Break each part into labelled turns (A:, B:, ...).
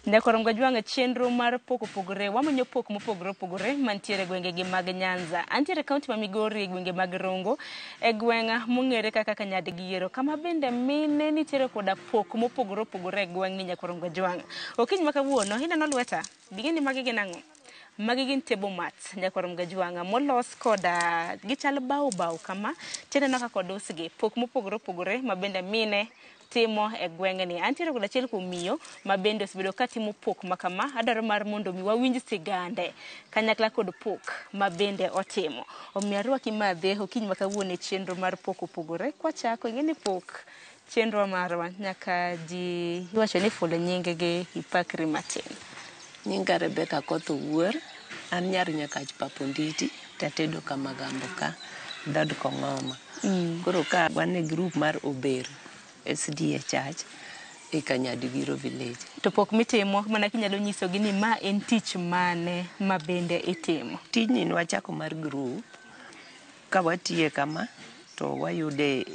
A: Nyakorom Gajwang' chenro mar pok opogore wamenyo pok mopogore opogore mantiere e gwenge gi mag Nyanza. Antiere e kaunti ma Migori e gwenge mag Rongo e gweng' mong'ere kaka Kanyadgiero kama bende mine nitiere koda pok mopogore opogore e gweng'ni Nyakorom Gajwang'. Okinyi ma kawuono ineno lweta, bing'e ni magi gin ang'o? Magi gin table mats Nyakorom Gajwang' molos koda gichal bao bao kama tineno kaka odusgi pok mopogore opogore ma bende mine timo e gweng'ni. Antiere kod achiel kuom miyo ma bende osebedo ka timo pok ma kama. Adwaro mar mondo mi wawinj sigande kanyakla kod pok ma bende otimo. Omiyo arwaki madhe okinyi ma kawuono e chenro mar pok opogore. Kwachako ing'e ni pok chenro marwa nyaka ji iwacho ni fulo nying gi ipakri matin.
B: Nyinga Rebecca Akoth Owuor, an nyar Nyakach Pap Onditi tatedo Kamagambo ka, dhood Kong'oma. Koro ka wan e group mar Ober SDA Church e Kanyadibiro village.
A: To pok mitimo mana kinyalo nyisogi ni ma en tich mane ma bende itimo.
B: Tijni nwachako mar group ka watiye kama to wayude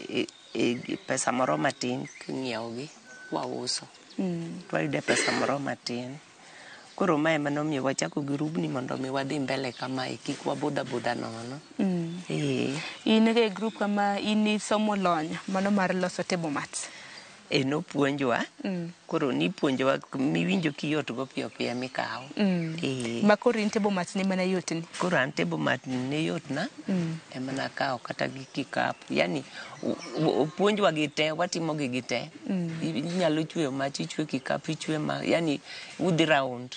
B: e pesa moro matin king'iewogi wauso. To wayude pesa moro matin. Koro mae ema nomiyo wachako girubni mondo mi wadhi mbele kamae kik wabudh abudha nono. Ee.
A: In e group kama in isomo lony mano mar loso table mats.
B: E nopuonjwa. Koro nipuonjowa miwinjo kiyot go piyo piyo emikawo. Ee.
A: Ma koro in table mats ni mana yotni.
B: Koro an table mat ne yotna ema nakawo kata gi kikapu. Yani opuonjwa gi te, watimo gi gi te. Inyalo chweyo mach, ichwe kikapu, ichwe ma, yani udhi round.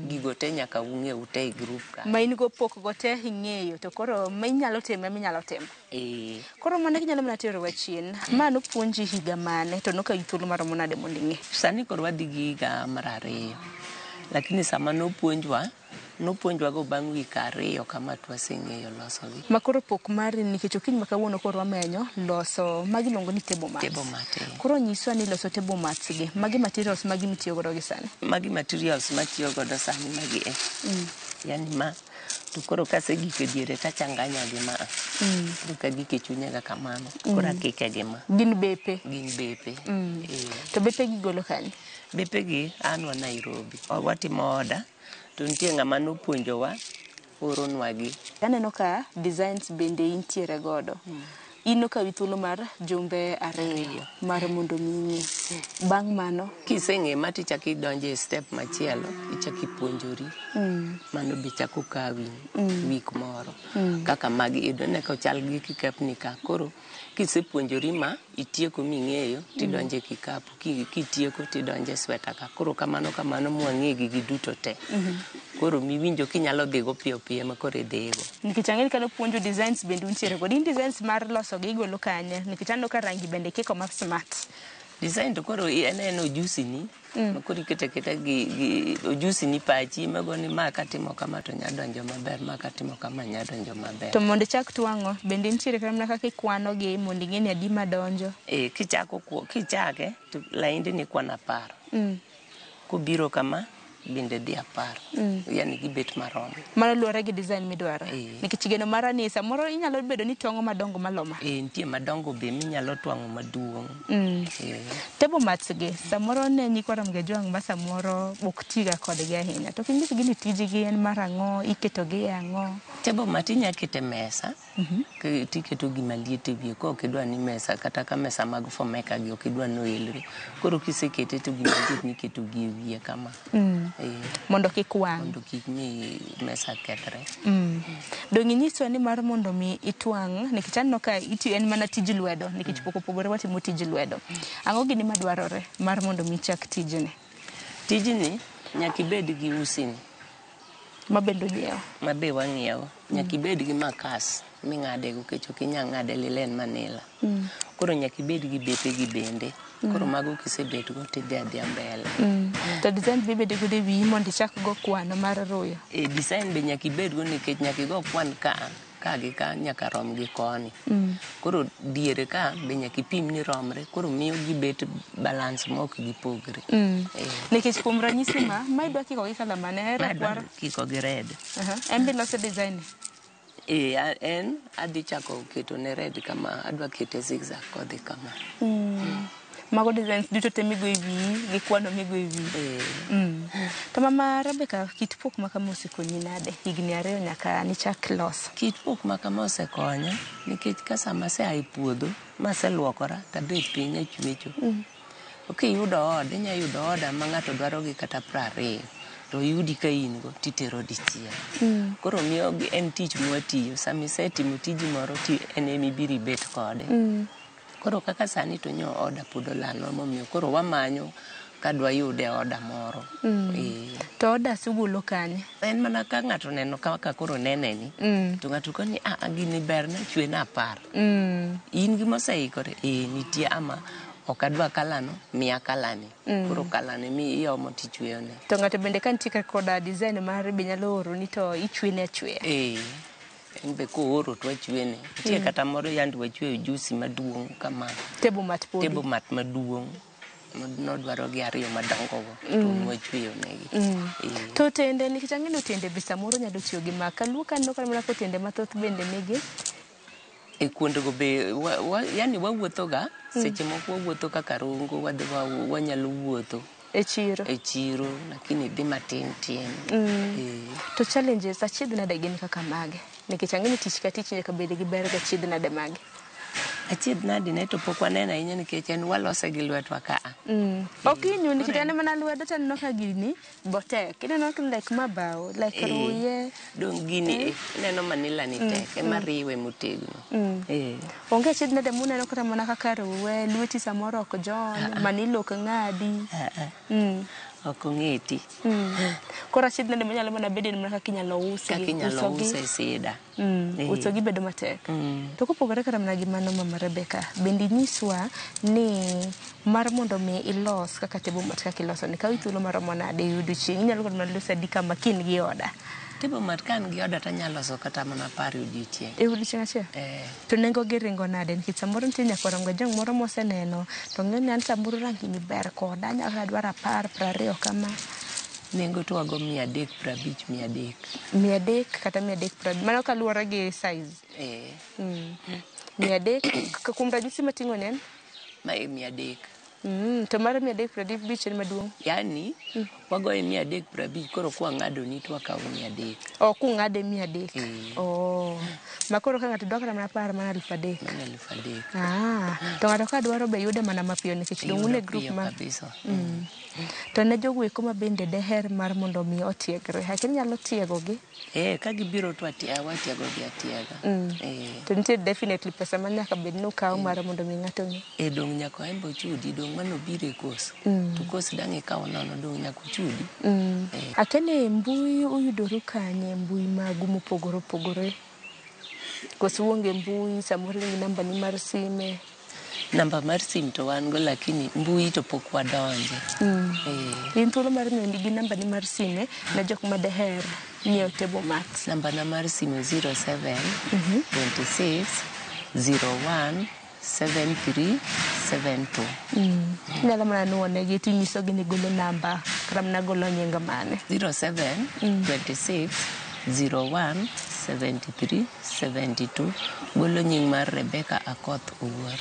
B: Gigo te nyaka ung'e ute e group ka.
A: Ma in go pok go te ing'eyo to koro ma inyalo timo ema inyalo timo.
B: Ee.
A: Koro mano ginyalo mana terowa chien. Ma nopuonji higa mane to nokawi thuolo maromo nade mondo ing'e?
B: Sani koro wadhi gi higa mar ariyo. Lakini sama nopuonjwa, nopuonjwa go bang' wik ariyo kama to waseng'eyo losogi.
A: Ma koro pok mari nikech okinyi ma kawuono koro wamenyo loso magi iluongo ni table mats.
B: Table mat, eh.
A: Koro nyiswa ni loso table mats gi, magi materials magi mitiyo godo gi sani.
B: Magi materials matiyo godo sani magi e. Yani ma to koro kasegik e diere tachanganya gi ma. Koro kagik e chunya ga kamano. Koro akike gi ma.
A: Gin bepe.
B: Gin bepe. Eh.
A: To bepe gi golo kanye?
B: Bepe gi anwa Nairobi. Watimo order to nitie ng'ama nopuonjowa oronwa gi.
A: Aneno ka designs bende intiere godo. In nokawi thuolo mar jumbe ariyo mar mondo mi ing'e. Bang' mano
B: Kiseng'e ma tichako idonjo e step machielo, ichako ipuonjori. Mano be chako kawi wik moro. Kaka magi iyudo ka ochal gi kikapni ka. Koro kisepuonjori ma, itieko ming'eyo, tidonjo e kikapu. Kitieko tidonjo e sweta ka. Koro kamano kamano mwang'e gigi duto te. Koro miwinjo kinyalo dhigo piyo piyo ema koro idhigo.
A: Nikech ang'e ni kane puonjo designs bende untiere godo. In designs mar loso gi igolo kanye? Nikech aneno ka rangi bende ikiko ma smart.
B: Design to koro en en ojusi ni. Ma koro iketo aketa gi ojusi ni pachi ema go ni ma katimo kama to nya donjo maber, ma katimo kama nya donjo maber.
A: To mondo ichak twang'o, bende nitiere kata mana kaka ikwano gi mondo ing'e ni adi madonjo.
B: E, kichako kichake to laindi ni ikwano apar. Kobiro kama bende dhi apar. Yani gibet marom.
A: Mano luwore gi design midwaro.
B: Eh.
A: Nikech geno mara ni samoro inyalo bedo ni twang'o madongo maloma.
B: E, nitie madongo be minyalo twang'o maduong'. E.
A: Table mats gi samoro ne nyikwa Ramogi Ajwang' ma samoro ok tiga kodgi ahinya. To kinyisgi ni tijgi en mar ang'o, iketogi e ang'o?
B: Table mat inya kete mesa. Tiketo gima liet e wiye ka ok idwa ni mesa kata ka mesa mag Fomeka gi ok idwa ni oelre. Koro kisekete to gima liet niketo gi e wiye kama. E,
A: Mondo kik wang'.
B: Mondo kik mi mesa kethre.
A: Dong' inyiswa ni mar mondo mi itwang' nikech aneno ka itiyo en mana tij lwedo nikech pok opogore watimo tij lwedo. Ang'o gini madwarore mar mondo mi ichak tijni?
B: Tijni nyaka ibed gi usini.
A: Ma bende onyiew.
B: Ma be wang'iewo. Nyaka ibed gi makas ming'ade go nikech ok inyal ng'ade lilo en manila. Koro nyaka ibed gi bepe gi bende. Koro mago kisebet go tidhi adhiya mbele.
A: To design be ibedo godo e wiyi mondo ichak go kwano mar ruyo.
B: E design be nyaka ibed go nikech nyaka igo kwan ka ka gi ka nyaka rom gi koni. Koro diere ka be nyaka ipim ni romre. Koro miyo gibet balance ma ok gipogre. E.
A: Nikech kuom ranyisi ma idwa kiko gi colour mane?
B: Ma
A: Rakwar.
B: adwa kiko gi red.
A: En be iloso design ni?
B: E, en adhi chako keto ne red kama, adwa kete zigzag kodhi kama.
A: Mago designs duto te migo e wiyi gi kwano migo e wiyi.
B: Eh.
A: To mama Rebecca, kit pok ma kama osekonyi nade higni 2 nyaka nichak loso?
B: Kit pok ma kama osekonya nikech ka sama asea e puodho maseluokora tabet piny achwecho. Kiyudo order, inya yudo order ma ng'ato dwaro gi kata 20 to oyudi ka in go titero dichiel. Koro miyo en tich mwatiyo, sama isetimo tiji moro ti en emibiro ibet kode. Koro kaka sani to nyo order pod olalnwa momiyo koro wamanyo kadwa yude order moro.
A: To orders ugolo kanye?
B: En mana ka ng'ato oneno kaka koro nene ni, to ng'ato koni a gini berna chwena 10. In gi moseikore? Eh, nitie ama ok adwa kalano, miya kalani. Koro kalani mi iomo tichweyone.
A: To ng'ato bende ka nitie koda design mare be nyalo oroni to ichwene achweya.
B: Eh. En be kooro to wachwene. Nitie kata moro yande wachweyo jusi maduong' kama.
A: Table mat podi.
B: Table mat maduong'. Nodwaro gi 2 madongo go to nwachweyo negi.
A: To otende, nikech ang'e ni otende be samoro nyalo tiyo gi ma. Kaluo kaneno kata mana kotende mathoth bende nigi.
B: E kuondego be yani wawuotho ga, seche moko wawuotho kaka Rongo, wadhi wanyalo wuotho.
A: E chiro.
B: E chiro, lakini dhi matin tin.
A: To challenges achiedh nade gin kaka mage? Nikech ang'e ni tich ka tich nyaka bed gi ber gi achiedh nade mage.
B: Achiedh nade ne to pok waneno ahinya nikech en walose gi lwetwa ka a.
A: Ok hinyu nikech en mana lwedo to aneno ka gini botek. Ineno ka like mabao, like ruye.
B: Dong' gini ineno manila ni tek ema riwe motegno.
A: Onge achiedh nade muneno kata mana kaka ruwe, lweti samoro ok jony, manila ok ng'adi.
B: Ok ong'eti.
A: Koro achiedh nade manyalo mana bedo en mana kaka inyalo usi.
B: Kaka inyalo use sida.
A: Uso gi bedo matek. To kopogore kata mana gi mano mama Rebecca, bende inyiswa ni mar mondo mi ilos kaka table mat kaka iloso ni kawi thuolo maromo nade e odiochieng'? Inyalo kata mana loso adi kama ka in gi order?
B: Table mat ka an gi order tanyalo loso kata mana 10 e odiochieng'.
A: E odiochieng' achiel? To nengo gi ringo nade? Nikech samoro nitie nyakwar Ongwejong moro moseneno to ng'e ni an samoro rangi ni ber koda, anyalo dwaro 10, 20 kama.
B: Nengo to wago 350, 300.
A: 300 kata 350. Mano kaluwore gi size. 300, kuom ranyisi mating'o ni en?
B: Mae 300.
A: To mar 350 en maduong'?
B: Yani, wagoye 350, koro kwang'ado ni to wakawo 300.
A: Oh, kung'ade 300. Oh. Ma koro ka ng'ato dwa kata mana 10, mana 3000.
B: Mana 3000.
A: To ng'ato ka dwaro be yude mana mapiyo nikech dong' une group ma.
B: Kabisa.
A: To ne jogo eko ma bende deher mar mondo mi otiegre, akia inyalo tiegogi?
B: Ka gibiro to watiegogi atiega.
A: To nitie definitely pesa ma nyaka bed ni ukawo mar mondo mi ng'ato ng'e.
B: Dong' nyaka en be ochudi, dong' mano obiro e course. To course dang' ikaw nono, dong' nyaka ochudi.
A: Akia ni mbui uyudoru kanye, mbui magu mopogore opogore? Koso uonge mbui, samoro in gi namba ni mar sime?
B: Namba mar sim to wan go, lakini mbui to pok wadonje.
A: In thuolo mar miyo gi namba ni mar sime ne jok ma deher nyiewo table mat.
B: Namba na mar sime 07 26 01 73 72.
A: Inyalo mana nuonegi tinyisogi ni golo namba kata mana golo nying mane.
B: 07 26 01 73 72 golo nying mar Rebecca Akoth Owuor.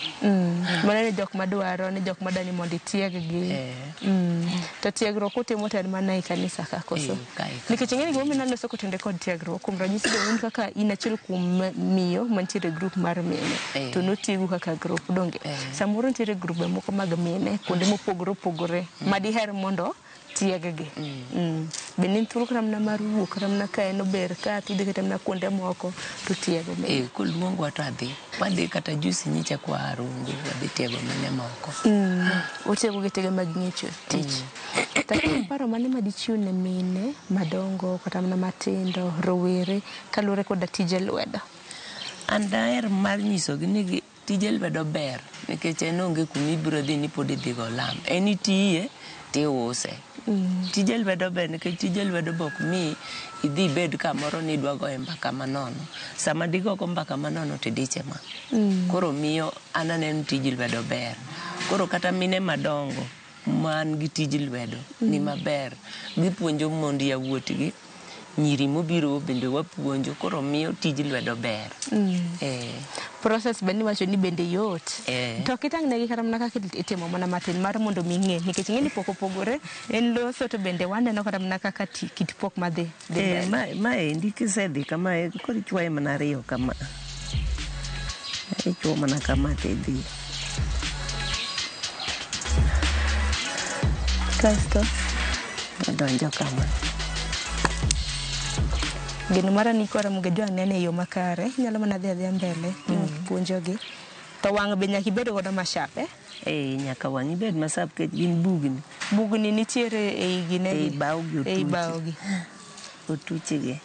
A: Mano ne jok madwaro, ne jok madwaro ni mondo itieg-gi. To tiegruok utimo to en mana e kanisa ka koso? Nikech ing'e ni gimomiyo naloso kotende kod tiegruok, kuom ranyisi be un kaka in achiel kuom miyo mantiere e group mar mine, to notiegu kaka group donge? Samoro nitiere grube moko mag mine kuonde mopogore opogore madiher mondo tieg-gi. Be ne en thuolo kata mana mar wuok kata mana ka en ober ka tidhi kata mana kuonde moko to tiego mine.
B: Koluongwa to adhi. Wadhi kata jusi nyicha kwa Rongo, wadhi tiego mine moko.
A: Utiego gi tege mag ng'icho tich. To paro mane madichiw ne mine madongo kata mana matindo, rowere kaluwore koda tije lwedo?
B: An daher mar nyisogi ni tije lwedo ber nikech en onge kuma ibiro dhi ni pod idhi go lam. En itiye tiuse. Tije lwedo ber nikech tije lwedo be ok mi idhi ibed kamoro ni idwa goye mbaka manono. Sama digogo mbaka manono to idiche ma. Koro miyo an aneno tij lwedo ber. Koro kata mine madongo man gi tij lwedo ni maber. Gipuonjo mond yawuotgi, nyiri mobiro bende wapuonjo, koro miyo tij lwedo ber.
A: Process be niwacho ni bende yot.
B: Eh.
A: To ok itang'negi kata mana kaka itimo mana matin mar mondo mi ing'e nikech ing'e ni pok opogore en loso to bende waneno kata mana kaka kit pok madhi dhi
B: Eh,
A: mbele.
B: Maendi kisedhi kamae koro ichwoye mana ariyo kama. Ichwo mana kama tidhi.
A: Kasto
B: Odonjo kama.
A: Geno mara ni koro Ramogi Ajwang' nene e yo makare, inyalo mana dhi adhiya mbele puonjogi. To wang' be nyaka ibed godo mashap eh?
B: Eh, nyaka wang' ibed masap nikech gin bugni.
A: Bugni nitiere ei ginegi.
B: Ei bao gi
A: Ei
B: otuchi.
A: bao gi.
B: Otuchgi.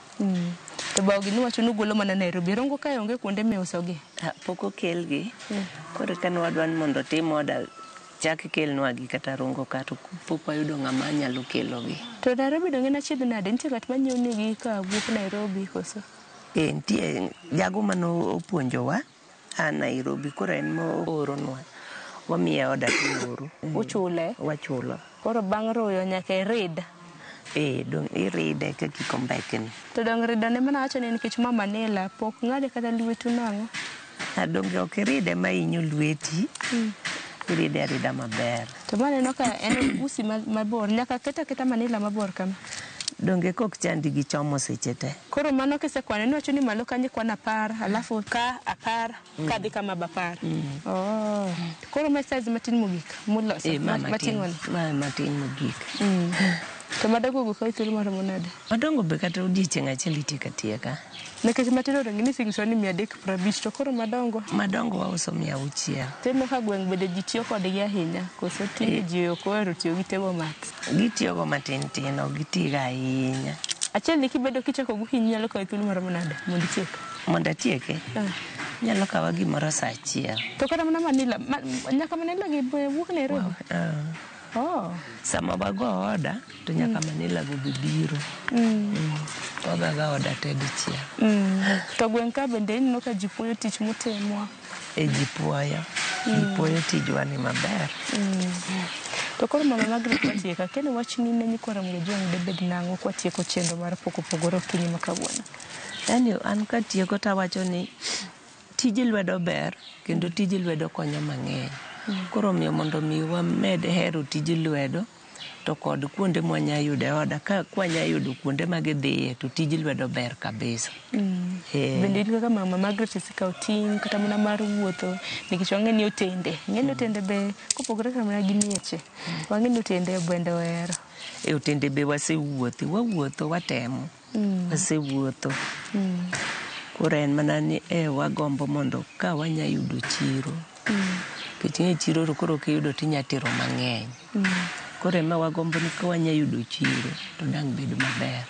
A: To bao gi niwacho ni ugolo mana Nairobi. Rongo kae onge kuonde miusogi.
B: Ah, pok okelgi. Koro ka ne wadwa ni mondo otim order, chak kelnwagi kata Rongo ka to pok wayudo ng'ama nyalo kelogi.
A: To Nairobi donge en achiedh nade? Nitie ng'at manyiewo negi ka wuok Nairobi koso?
B: Eh, nitie jago mane opuonjowa a Nairobi koro en mooronwa. Wamiye order tooro.
A: Uchule?
B: Wachulo.
A: Koro bang' ruyo nyaka irid.
B: Eh, dong' iride kaka ikombekni.
A: To dong' rido ne mana wacho ni nikech ma manila pok ng'ade kata lwetu nang'o?
B: Ah, donge ok iride ma hinyo lweti. Iride arida maber.
A: To maneno ka en usi mabor, nyaka ket aketa manila mabor kama.
B: Donge kok chandi gi chomo seche te.
A: Koro mano kisekwano niwacho ni malo kanyo ikwan 10, alafu ka 10, kadhi kama ba 10. Oh. Koro ma size matin mogik muloso,
B: Eh, ma
A: matin
B: matin.
A: wani.
B: Ma matin mogik.
A: To madongo go kawo thuolo maromo nade?
B: Madongo be kata odiechieng' achiel itieko atieka.
A: Nikech matindo donge ni siling 350 to koro madongo.
B: Madongo wauso 600.
A: Tineno ka gweng' bende ji tiyo kodgi ahinya koso tinde ji ok ohero tiyo gi table mat.
B: Gitiyogo matin tin, ok gitiga ahinya.
A: Achiel ni kibedo kichako gokinyi nyalo kawo thuolo maromo nade mondo itiek?
B: Mondo atieke? Nyalo kawa gimoro sa achiel.
A: To kata mana manila, nyaka manila gi wuok Nairobi? Oh.
B: Sama wago order to nyaka manila go be biro. Wagoga order te dichiel.
A: To gweng' ka bende ineno ka ji puoyo tich mutimwa.
B: E ji puoyo. Ji puoyo tijwa ni maber.
A: To koro mama Margaret watieka, kendo wachni ne nyikwa Ramogi Ajwang' debed nang'o kwatieko chenro mar pok opogore okinyi ma kawuono?
B: Yaani an katieko tawacho ni tij lwedo ber kendo tij lwedo konyo mang'eny. Koro omiyo mondo mi wamed hero tij lwedo to kod kuonde mwanya yude order ka kwanya yudo kuonde ma gidhiye to tij lwedo ber kabisa.
A: Bende in kaka mama Margaret isekawo ting' kata mana mar wuotho nikech wang'e ni otende. Ing'e ni otende be kopogore kata mana gi mieche. Wang'e ni otende bende ohero.
B: E otende be wasewuothe, wawuotho watemo. Wasewuotho. Koro en mana ni wagombo mondo ka wanya yudo chiro. Nikech ing'e chiro to koro kiyudo tinya tero mang'eny. Koro ema wagombo ni ka wanya yudo chiro to dang' bed maber.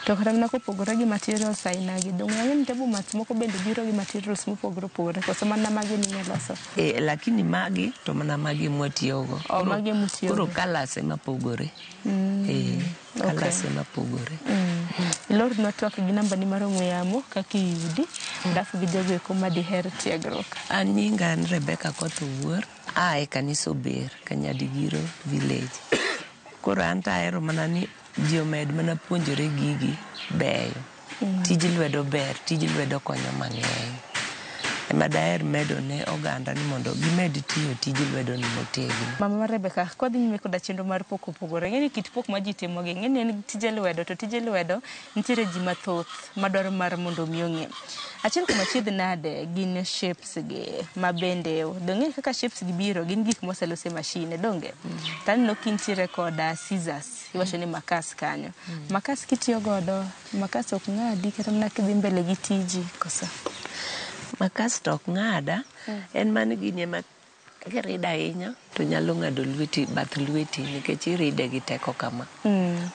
A: To kata mana kopogore gi materials aina gi, donge wang'e ni table mats moko bende biro gi materials mopogore opogore koso mana magi minya loso?
B: Lakini magi to mana magi mwatiyogo.
A: Oh, magi emutiyogo.
B: Koro colours ema pogore. Colours ema pogore.
A: Ilornwa twak gi namba ni mar ong'we yamo kaka iyudi, alafu gi jogo eko madiher tiegruok.
B: An nyinga en Rebecca Koth Owuor, a e kanisa Ober, Kanyadigiro village. Koro an to ahero mana ni ji omed mana puonjore gigi beyo. Tij lwedo ber, tij lwedo konyo mang'eny. Ema daher medo ne oganda ni mondo gimed tiyo tij lwedo ni motegno.
A: Mama Rebecca, kwadhi nyime koda chenro mar pok opogore, ing'e ni kit pok ma ji timogi, ing'e ni en tije lwedo, to tije lwedo nitiere ji mathoth madwaro mar mondo mi ong'e. Achiel kuom achiedh nade gin shapes gi ma bende, donge kaka shapes gi biro, gin gik moselos e machine, donge? To aneno kintiere koda scissors, iwacho ni makas kanyo. Makas kitiyo godo, makas ok ng'adi kata mana kidhi mbele gi tiji koso?
B: Makas to ok ng'ada, en mana gini ema kiride ahinya to nyalo ng'ado lweti, bath lweti nikech iride gi teko kama.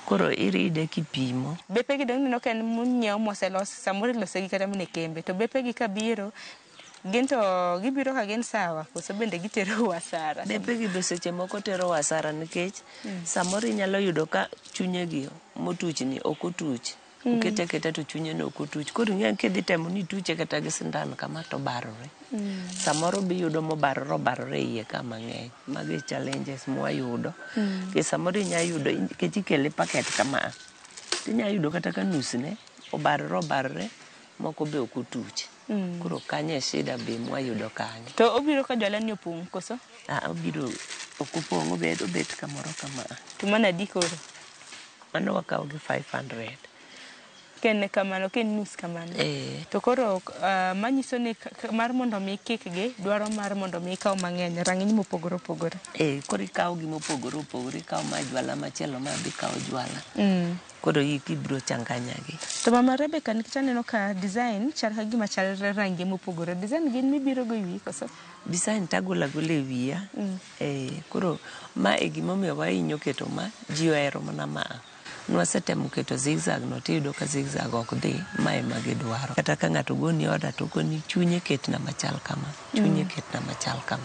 B: Koro iride kipimo.
A: Bepe gi dong' ineno ka en monyiew moselos, samoro ilose gi kata mana e kembe, to bepe gi kabiro, gin to gibiro ka gin sawa koso bende gitero asara?
B: Bepe gi be seche moko tero asara nikech samoro inyalo yudo ka chunye gi motuchni ok otuch. Okete aketa to chunye no ok otuch. Koro ing'e kidhi temo ni ituche kata gi sindan kama to obarore. Samoro be iyudo mobarore obarore e iye ka mang'eny. Magi challenges mwayudo. Nikech samoro inya yudo nikech ikele packet kama. Tinya yudo kata ka nusne obarore obarore moko be ok otuch. Koro kanyo e shida be mwayudo kanyo.
A: To obiro ka jwala ni opong' koso?
B: Ah, obiro ok opong', obet kamoro kama.
A: To mano adi koro?
B: Mano wakawo gi 500.
A: Ka en kamano, ka en nus kamano.
B: Eh.
A: To koro manyiso ni mar mondo mi ikikgi dwaro mar mondo mi ikaw mang'eny, rang'iny mopogore opogore.
B: Eh, koro ikawo gi mopogore opogore, ikawo ma jwala machielo ma be ikawo jwala. Koro ibiro changanya gi.
A: To Mama Rebecca, nikech aneno ka design chal ka gima chal rangi mopogore. Design gin mibiro go e wiyi koso?
B: Design tagolo agola e wiya. Eh, koro ma e gimomiyo wahinyo keto ma, ji ohero mana ma. Nwasetemo keto zigzag no tiyudo ka zigzag ok dhi, ma ema gidwaro. Kata ka ng'ato goni order to okoni chunye ketna machal kama, chunye ketna machal kama.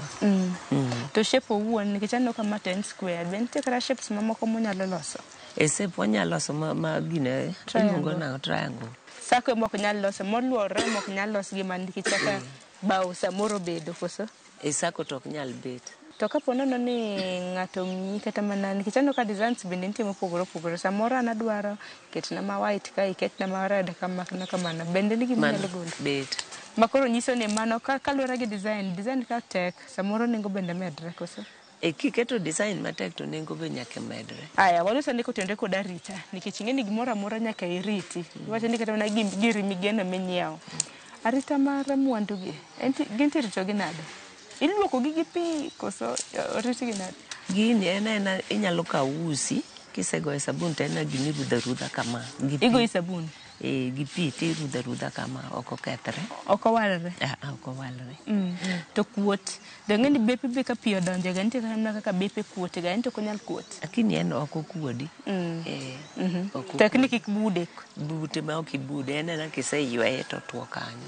A: To shape owuon, nikech aneno ka ma to en square, be nitie kata shapes mamoko munyalo loso?
B: E shape wanyalo loso ma gine,
A: Triangle.
B: iluongo nang'o? Triangle.
A: Circle ema ok nyal loso, moluorore ema ok nyal los gi man nikech kaka bao samoro bedo koso?
B: E circle to ok nyal bet.
A: To kapo nono ni ng'ato miyi kata mana, nikech aneno ka designs bende nitie mopogore opogore, samoro an adwaro ketna ma white ka, iketna ma red kama kamano, bende nigi minyalo golo?
B: Bet.
A: Ma koro nyiso ni mano kaluwore gi design, design ka tek, samoro nengo bende medre koso?
B: E kiketo design matek to nengo be nyaka medre.
A: Aya, walos ane kotenore kod arita, nikech ing'e ni gimoro amora nyaka iriti. Iwacho ni kata mana giri migeno minyiewo. Arita mar mwandu gi, gintie ritogi nade? Iluoko gi gi pi koso oritgi nade?
B: Gini en aena inyalo kawo usi, kisegoyo sabun to en gima irudho arudha kama. Gi pi.
A: Igoyo sabun?
B: Eh, gi pi tirudho arudha kama, ok okethre.
A: Ok owalre?
B: Ah, ok owalre.
A: To kuot, dong' ni bepe be ka pi odonje ga, nitie kata mana kaka bepe kuot ga, en to ok onyal kuot.
B: Lakini en ok okuodi. Eh, ok
A: Tek ni
B: okuodi.
A: kik bude.
B: Bute ma ok ibude, en aena kiseyweye to otuo kanyo.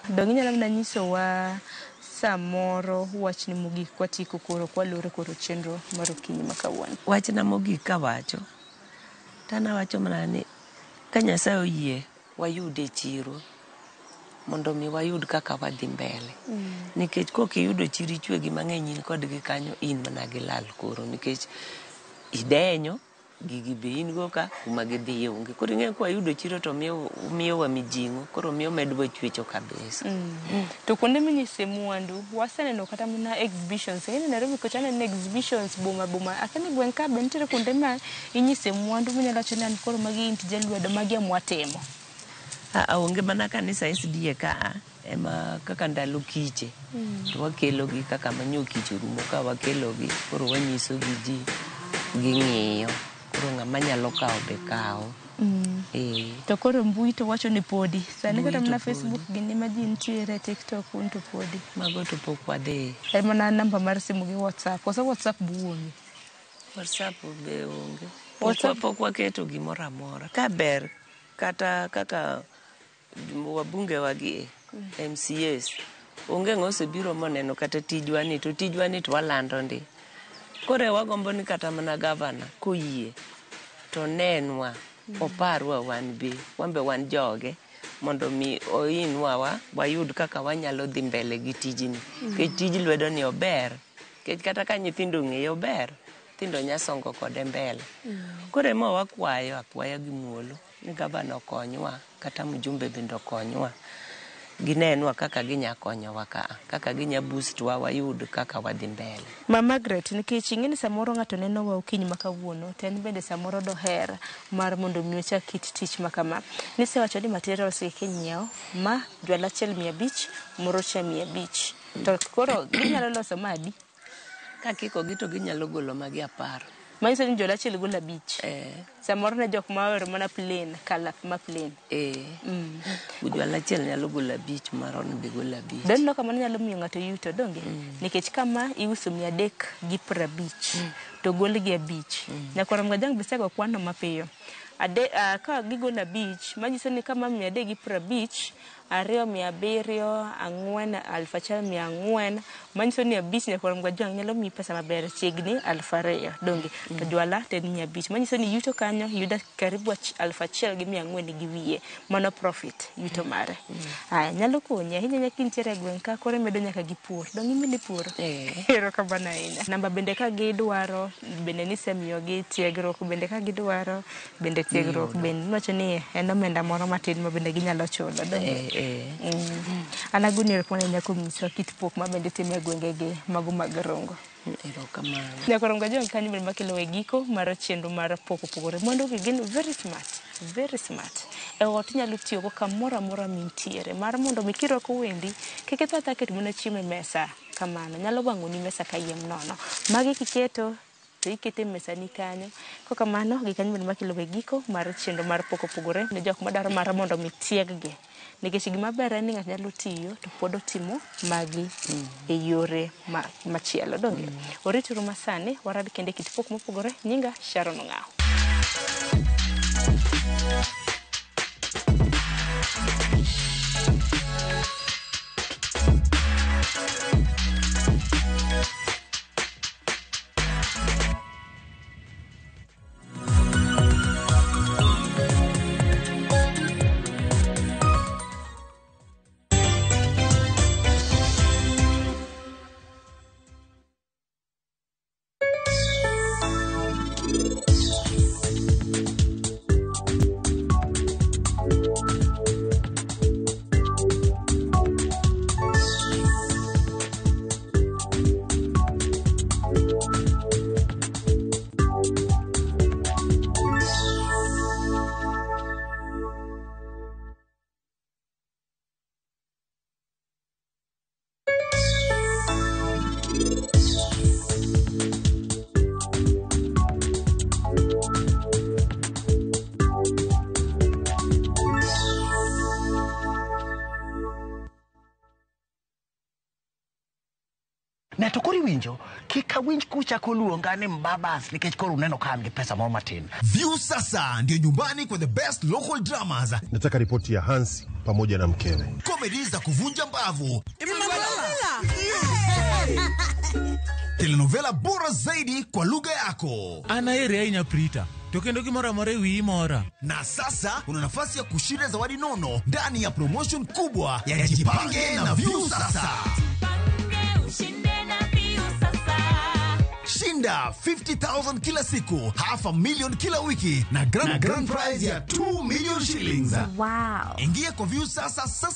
A: Dong' inyalo mana nyisowa samoro wachni mogik kwatieko koro kwaloro koro chenro mar okinyi ma kawuono.
B: Wachna mogik kawacho, to an awacho mana ni ka Nyasaye oyie wayud e chiro mondo mi wayud kaka wadhi mbele. Nikech kok iyudo chiro ichwe gi mang'eny in kodgi kanyo in mana gi lal koro nikech idenyo gigi be in go ka kuma gidhiye onge. Koro ing'eyo ka wayudo chiro to miyowa mijing'o, koro miyo medwa chwecho kabisa.
A: To kuonde minyise mwandu, waseneno kata mana exhibitions. Ing'e ni Nairobi kocha aneno exhibitions boma boma. Akia ni gweng' ka be nitiere kuonde ma inyise mwandu minyalo wacho ni an koro magi gin tije lwedo, magi ema watimo.
B: Onge mana kanisa SDA ka ema kaka ndalo kiche. To wakelogi kaka manyo kich orumo ka wakelogi, koro wanyiso gi ji ging'iyo. Koro ng'ama nyalo kawo be kawo.
A: To koro mbui to wacho ni podi. Sani
B: Mbui
A: kata
B: to
A: mana
B: podi.
A: Facebook gini ma ji nitiere, TikTok un to podi.
B: Mago to pok wadhiye.
A: En mana namba mar simu gi WhatsApp. Koso WhatsApp bu onge?
B: WhatsApp be onge.
A: WhatsApp?
B: Pok waketo gimoro amora. Ka ber kata kaka wabunge wagi MCAs onge ng'o osebiro moneno kata tijwa ni to tijwa ni to walando ndi. Koro wagombo ni kata mana gavana koyie to nenwa oparwa wan be, wan be wan joge mondo mi oinwa wa wayud kaka wanyalo dhi mbele gi tijni. Nikech tij lwedo ni ober, nikech kata ka nyithindo ong'eye ober, nyithindo nya songo kode mbele. Koro ema wakwayo akwaya gi muolo ni gavana okonywa kata mjumbe bende okonywa. Ginenwa kaka ginya konyowa ka, kaka ginya boost wa wayud kaka wadhi mbele.
A: Ma Margaret, nikech ing'e ni samoro ng'ato neno wa okinyi ma kawuono, to en bende samoro doher mar mondo mi ochak kit tich ma kama. Nisewacho ni materials gi kinyiewo, ma jwala achiel 500, moro cha 500. To koro ginyalo loso ma adi?
B: Ka kikogi to ginyalo golo magi 10.
A: Manyiso ni jwala achiel golo 5. Samoro ne jok ma ohero mana plain, colour ma plain.
B: Jwala achiel nyalo golo 5, moro be golo 5.
A: Doneno kamano nyalo miyo ng'ato yuto, donge? Nikech kama iuso 350, to gol gi 5. Nyakwar Mgajang' be isego kwano mapiyo. Ka gigolo 5, manyiso ni kama 350, 2 700, 4 1400, manyiso ni 5 nyakwar Mgajang' nyalo miyi pesa maber, chiegni 2000, donge? To jwala to en 500, manyiso ni yuto kanyo yudo karibu 1400 gi wiye, mano profit yuto mare. Aya, nyalo konyi ahinya ahinya kintiere e gweng' ka, koro imedo nyaka gi pur, donge imedo puro? Erokamano ahinya. Namba bende ka gidwaro, bende nisemiyogi tiegruok bende ka gidwaro, bende tiegruok bende iwacho ni en omenda moro matin ma bende ginyalo chulo, donge? An agoni erokamano ahinya kuom nyisowa kit pok ma bende itimo e gwengegi mago mag Rongo.
B: Erokamano.
A: Nyaka Rongo Ajwang' kanyo bende makelo e giko mar chenro mar pok opogore. Mwandu gi gin very smart, very smart. E ot inyalo tiyogo kamoro amora mintiere. Mar mondo mi kirwako wendi, kik itho athoya keto mana chiemo e mesa kamano. Nyalo wang'oni mesa kayiem nono. Magi kiketo to ikete e mesani kanyo. Kokamano, gi kanyo bende makelo e giko mar chenro mar pok opogore ne jok madwaro mar mondo mi tieg-gi. Nikech gima ber en ni ng'ato nyalo tiyo to pod otimo magi e yore machielo. Donge? Orituru masani, warad kendo e kit pok mopogore. Nyinga Sharon Ong'aw.
C: Ne to koro iwinjo, kik awinj kuchako luonga ni mbabas nikech koro uneno ka an gi pesa moro matin.
D: View sasa ndio nyumbani kwa the best local dramas.
E: Nataka ripoti ya Hansi pamoja na mkewe.
D: Comedy za kuvunja mbavu. Telenovela bora zaidi kwa lugha yako.
F: An aheri ahinya Prita, to kendo gimoro amora e wiyi mora.
D: Na sasa una nafasi ya kushinda zawadi nono ndani ya promotion kubwa ya Jipange na View Sasa. Shinda 50,000 kila siku, 500,000 kila wiki na grand prize ya 2 million shillings.
G: Wow.
D: Ingia kwa View Sasa sasa.